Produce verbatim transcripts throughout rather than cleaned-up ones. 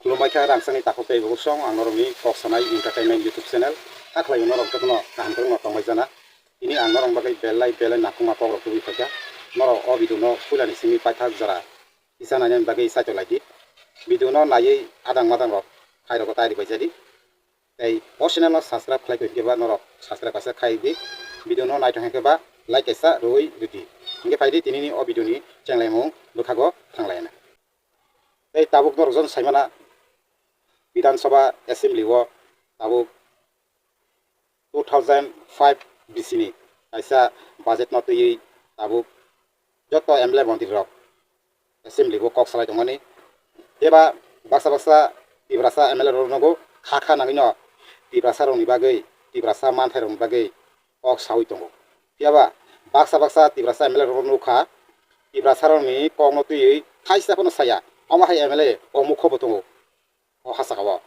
Khulumbai kha rangchakni takhuk tei bukhuk song, ang norokni kok sanai entertainment YouTube channel. Hakhlai norok jotono kaham kwrwngno tongbai jana. Tini ang norok bagwi belai belai nangkukma kokrok tubui phaikha. Norok o video no puilani simi paithak jora kisa nainani bagwi saitok lai di. Video no naiwi adang madang rok khairok tayari bai jadi. Tei o channel no subscribe khlai khe ba norok subscribe kaisa khai di. Video no naithok khe ba like kaisa rwi ridi. Hinkhe phai di tinini o video ni chenglaimung bwkhago thanglaina. Tei tabuk norok jotono saimana Bidhan Sabha Assembly o tabuk two thousand five B C ni kaisa budget no twiwi tabuk joto M L A montri rok Assembly o kok salai tongmani. Phiya ba baksa baksa Tiprasa M L A rok nogo kha kha nangwi no Tiprasa rokni bagwi, Tiprasa manthai rokni bagwi kok sawi tongo. Phiya ba baksa baksa Tiprasa M L A rok nukha, Tiprasa rokni kok no twiwi thaisa phano saya, omo hai M L A o mukho bo tongo o ha saka o.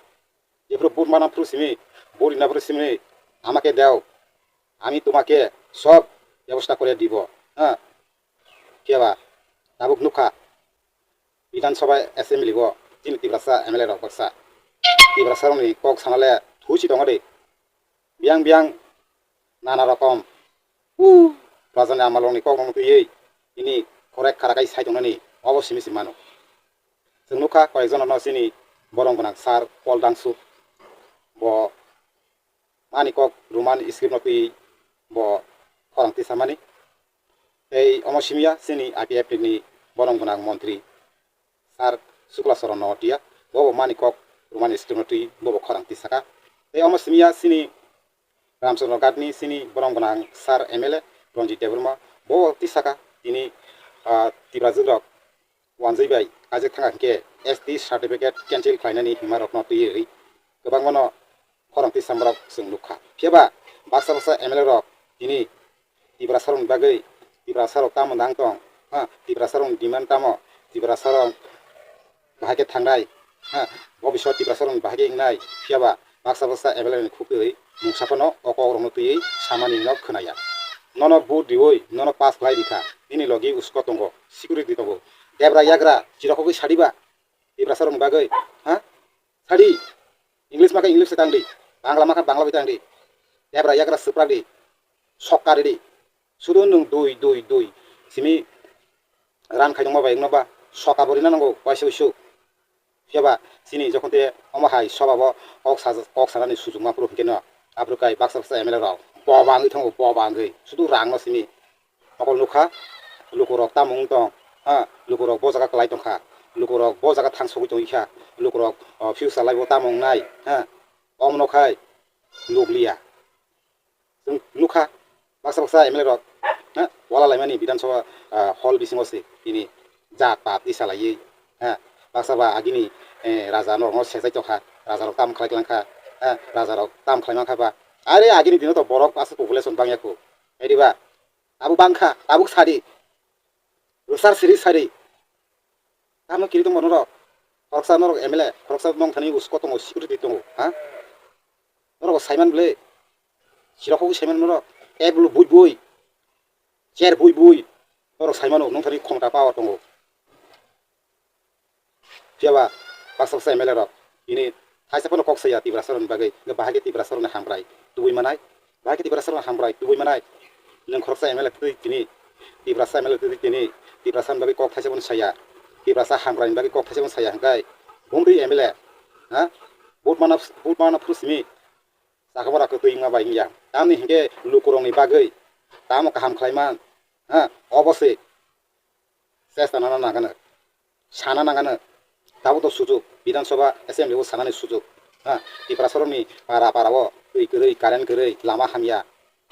Jephuru vote mana phuru simi, vote rina phuru simi, "Amake deo, ami tumake sob bebosta kore dibo." Ha? Phiya ba tabuk nukha, Bidhan Sabha Assembly o chini Tiprasa M L A rok baksa Tiprasa rokni kok sanale thusi tongo de. Biyang biyang nana rokom, uh, rajani amalrokni kokrokno twiwi tini khorek kharakai sai tongnani obo simi se mano. Chwng nukha koyekjono chini borong gwnang sir Paul Dangsu, bo mani kok Roman script no twiwi bo khorang tisamani. Tei omo simiya chini I P F T ni borong gwnang montri sir Sukla Charan Noatia, bobo mani kok Roman script no twi bobo khorang tisaka. Tei omo simiya chini Ramchandra Ghat ni chini borong gwnang sir M L A Ranjit Debbarma, bobo tisaka tini, ah, Tiprajwk rok wanjwi bai kaijak thangkha hinkhe S T certificate cancel khlainani himma rokno twiwi kwbangmano khorang tisamrok chwng nukha. Phiya ba baksa baksa M L A rok tini Tiprasa rokni bagwi, Tiprasa rok tamo nang tong, ha, Tiprasa rokni demand tamo, Tiprasa rok bahai khe thangnai, ha, bobiswt Tiprasa rokni bahai khe wngnai, phiya ba baksa baksa M L A ni khuk twi mungsa phano o kok rokno twiwi samani no khwnaya. Nono vote riwi, nono pass khlai rikha, nini logi usko tongo, security tongo, debra yagra chirokogwi sadi ba Tiprasa rokni bagwi, ha? Sadi, English makha English se tangdi, Bangla makha Bangla bai tangdi, debra yagra swprak di, sokka ridi, sudu nwng dui, dui, dui, simi ran khaitongma bai wngno ba, sokka bo rina nango, waisa uisu. Phiya ba, chini jokhon te omo hai soba bo kok sa-, kok sanani sujukma phuru hinkhe no, aphuru kai baksa baksa M L A rok boba wngwi thango, boba wngwi, sudu rang no simi. Mokol nukha, lukurok tamo wng tong, ha, lukurok bo jaga kwlai tongkha, lukurok bo jaga thangsogwi tongkha, lukurok, o, future life o tamo wngnai, ha, omono khai nukliya. Chwng nukha, baksa baksa M L A rok, ha, wala laimani Bidhan Sabha, ah, hall bisingo se tini jat pat tisa laiwi, ha, baksa ba agini, eh, raja norokno sejai tongkha, raja rok tamo khlai klangkha, ha, raja rok tamo khlai mankha ba, are agini dino to borok aswk population bangya kho, ediba, Tabuk bangkha, tabuk sadi. Rwchar siri sadi. Tamo kiri tongbo norok? Khoroksa norok M L A, khoroksa nongthani usko tongo, security tongo, ha? Norok saiman bwle. Chirok hogwi saiman norok. Table bui bui. Chair bui bui. Norok saimano, nongthani khomta power tongo. Phiya ba baksa baksa M L A rok tini thaisa phano kok saya Tiprasa rokni bagwi, hwnkhe bahai khe Tiprasa rokni hamkrai tubui manai, bahai khe Tiprasa rokni hamkrai tubui manai. Nwng khoroksa M L A twi tini, Tiprasa M L A twi tini, Tiprasa ni bagwi kok thaisa phano saya, Tiprasa hamkrai ni bagwi kok thaisa phano saya, hwnkhe bumtwi M L A, ha, vote mana, vote mana phuru simi, chakabora kwtwi wngma bai wngya. Tamni hwnkhe lukurokni bagwi tamo kaham khlaiman, ha, obo se chesta nana nangano, sana nangano. Tabuk to sujuk, Bidhan Sabha Assembly o sanani sujuk. Ha, Tiprasa rokni para para o twi kwrwi, current kwrwi, lama hamya,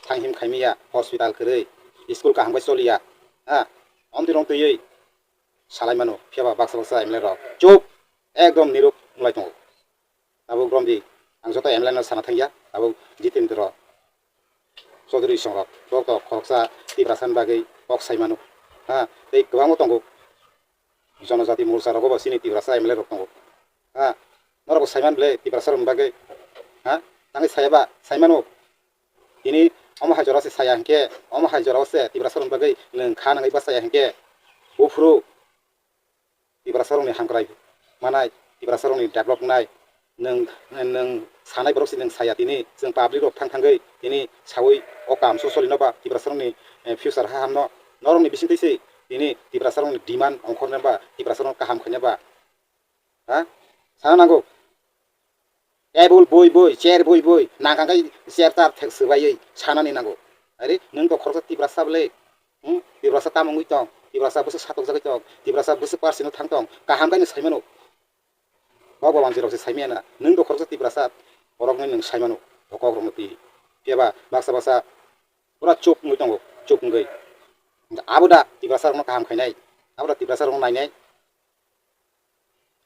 thanghim khaimya, hospital kwrwi, school kaham khe choliya. Ha, omtwi rong twiwi salai mano, phiya ba baksa baksa M L A rok chup, ekdom niruk wng lai tongo. Tabuk romdi, ang joto M L A no sana thangya, tabuk Jitendra Chaudhary songrok, joto khoroksa Tiprasa ni bagwi kok sai mano. Ha, tei kwbangma tongo. Jonojati Morcha rogo bo chini Tiprasa M L A rok tongo. Ha, norok bo sai man bwle Tiprasa rokni bagwi. Ha, tangwi saya ba, sai mano. Tini omo hai jora se saya hinkhe, omo hai jora o se Tiprasa rokni bagwi nwng kha nangwi ba saya hinkhe, buphuru Tiprasa rokni hamkrai manai, Tiprasa rokni develop wngnai, nwng, nwng sanai borok se nwng saya tini, chwng public rok thang thangwi tini sawi o kam so solino ba Tiprasa rokni, eh, future ha hamno, norokni bisingtwi se tini Tiprasa rokni demand ongkhorna ba Tiprasa rok kaham khaina ba, ha? Sana nango. Table boi boi, chair boi boi, nangkang kai chair tar thek swbaiwi sanani nango. Are, nwng to khoroksa Tiprasa bwle, hmm? Tiprasa tamo wngwi tong, Tiprasa bwswk satokjagwi tong, Tiprasa bwswk parsi no thang tong, kaham khe no saimano. Kok bo manjwi rok se saimaya na, nwng to khoroksa Tiprasa, borok no nwng saimano, o kok rok no twi. Phiya ba baksa baksa pura chup wngwi tongo, chup wngwi. Abo da Tiprasa rok no kaham khainai, abo da Tiprasa rok no nainai.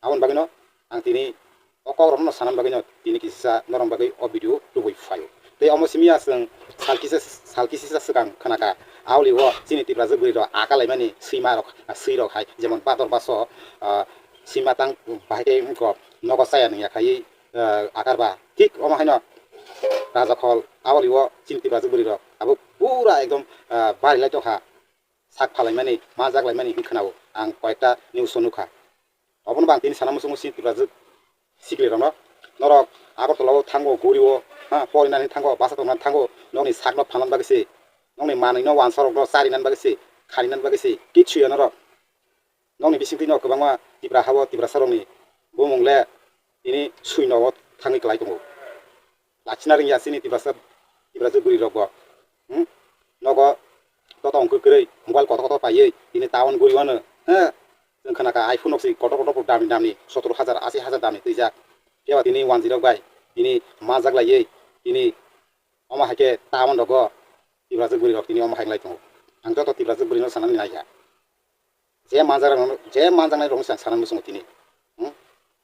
Aboni bagwino ang tini o kokrokno sanani bagwino tini kisa norokni bagwi o video tubui phaio. Tei omo simi ya chwng sal kisa, sal kisa swkang khwnakha, aoli o chini Tiprajwk bwrwirok aka laimani swima rok, swirok hai jemon bador baso, ah, swima tang bahai khe wngkha nogo chaya nungya khaiwi, ah, akar ba thik omo haino Rajakhol aoli o chini Tiprajwk bwrwirok abo pura ekdom, ah, bari lai tongkha. Sak phalaimani, majak laimani wngwi khwnao. Ang koyekta news o nukha. Obono bo ang tini sana muchungo chini Tiprajwk sikli rokno. Norok Agartala o thango, guri o, ha, porinani thango, basa tongnani thango, nokni sakno phalna bagwi se, nokni manwino wansa rokno charinani bagwi se, kharinani bagwi se, kichu ya norok. Nokni bisingtwi no kwbangma Tipra hao Tiprasa rokni bumung le tini suino o thangwi kwlai tongo. Lachina rwngya chini Tiprasa, Tiprasa bwrwi rok bo. Hmm? Nogo toto wngkhe kwrwi mobile kotor kotor paiwi tini town guri wano. He? Chwng khwnakha iPhone nok si kotor kotor dami dami sotor hajar, asi hajar dami twijak. Phiya ba tini wanjwi rok bai tini majak laiwi tini omo hai khe town rogo Tiprasa bwrwi rok tini omo hai wng lai tongo. Ang joto Tiprasa bwrwi no sanani naikha. Je manjak rok, je manjaknai rok no sana muchungo tini. Hmm?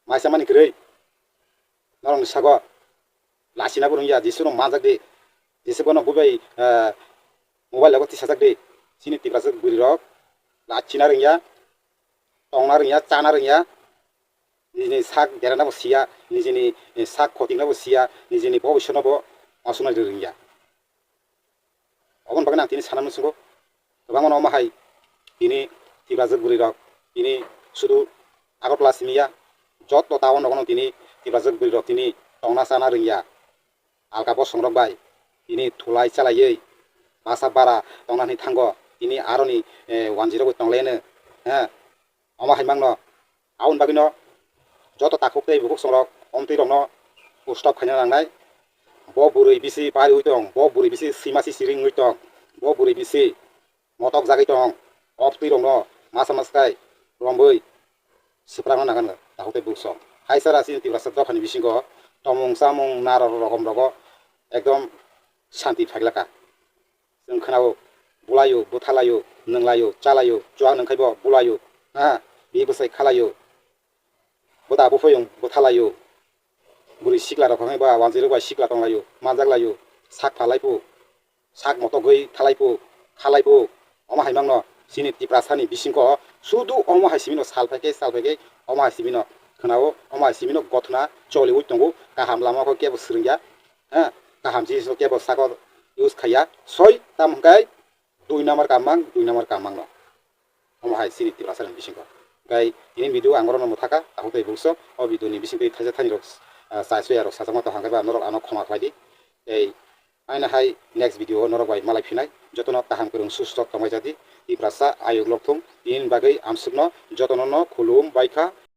Maisa mani kwrwi. Norokni sago lachina bo rwngya, Jisu no manjak di, Jisu bono bubai, eh, mobile logo tisajak di, chini Tiprasa bwrwi rok lachina rwngya, tongna rwngya, chana rwngya, nijini sak derana bo siya, nijini, eh, sak khotikna bo siya, nijini bobiswt no bo masukna rwngya. Oboni bagwi ang tini sana muchungo, kwbangma no omo hai tini Tiprajwk bwrwi rok tini sudu Agartala simi ya, joto town rogo no tini Tiprajwk bwrwi rok tini tongna chana rwngya, alka bosong rok bai tini thulai chalaiwi basa bara tongna hwnwi thango, tini aroni, eh, wanjwi rok bai tonglaino, he. Omo hai mangno. Aboni bagwino joto takhuk tei bukhuk songrok omtwi rokno stop khaina nangnai. Bo bwrwi bisi bari wi tong, bo bwrwi bisi sima si siring wi tong, bo bwrwi bisi motok jagwi tong. Omtwi rokno masa maskai romwi swprakna nanganw takhuk tei bukhuk song. Hai sara chini Tiprasa dophani bisingo tomung chamung naro rokom rogo ekdom shanti phailaka. Chwng khwnao, bulaio, bwthalaio, nwnglaio, chalaio, chuwak nwngkhaibo bulaio, ha, bi bwsai khalaio, bwda buphayung bwthalaio, bwrwi sikla rok hai ba wanjwi rok bai sikla tonglaio, manjak laio, sak phalaipo, sak motogwi thalaipo, khalaipo, omo hai mangno chini Tiprasani bisingko sudu omo hai simino sal phaikhe, sal phaikhe, omo hai simino khwnao, omo hai simino gothona choliwi tongo, kaham lama khe kebo swrwngya. Ha, kaham jinis no kebo sako use khaiya. Soi, tamo hwnkhe dui number kammang, dui number kammang no. Omo hai chini Tiprasa ni bisingo. Hwnkhe tini video ang oro no mwthaka, takhuk tei bukso, o video ni bisingtwi thaisa thani rok, ah, chai soya rok sajak ma tong hwnkhe ba norok ano khoma khlai di. Tei aina hai next video o norok bai malai phinai. Jotono kaham kwrwng susto tongbai jadi. Tiprasa ayuk lokthung, tini bagwi amsukno jotono no khulum bai kha.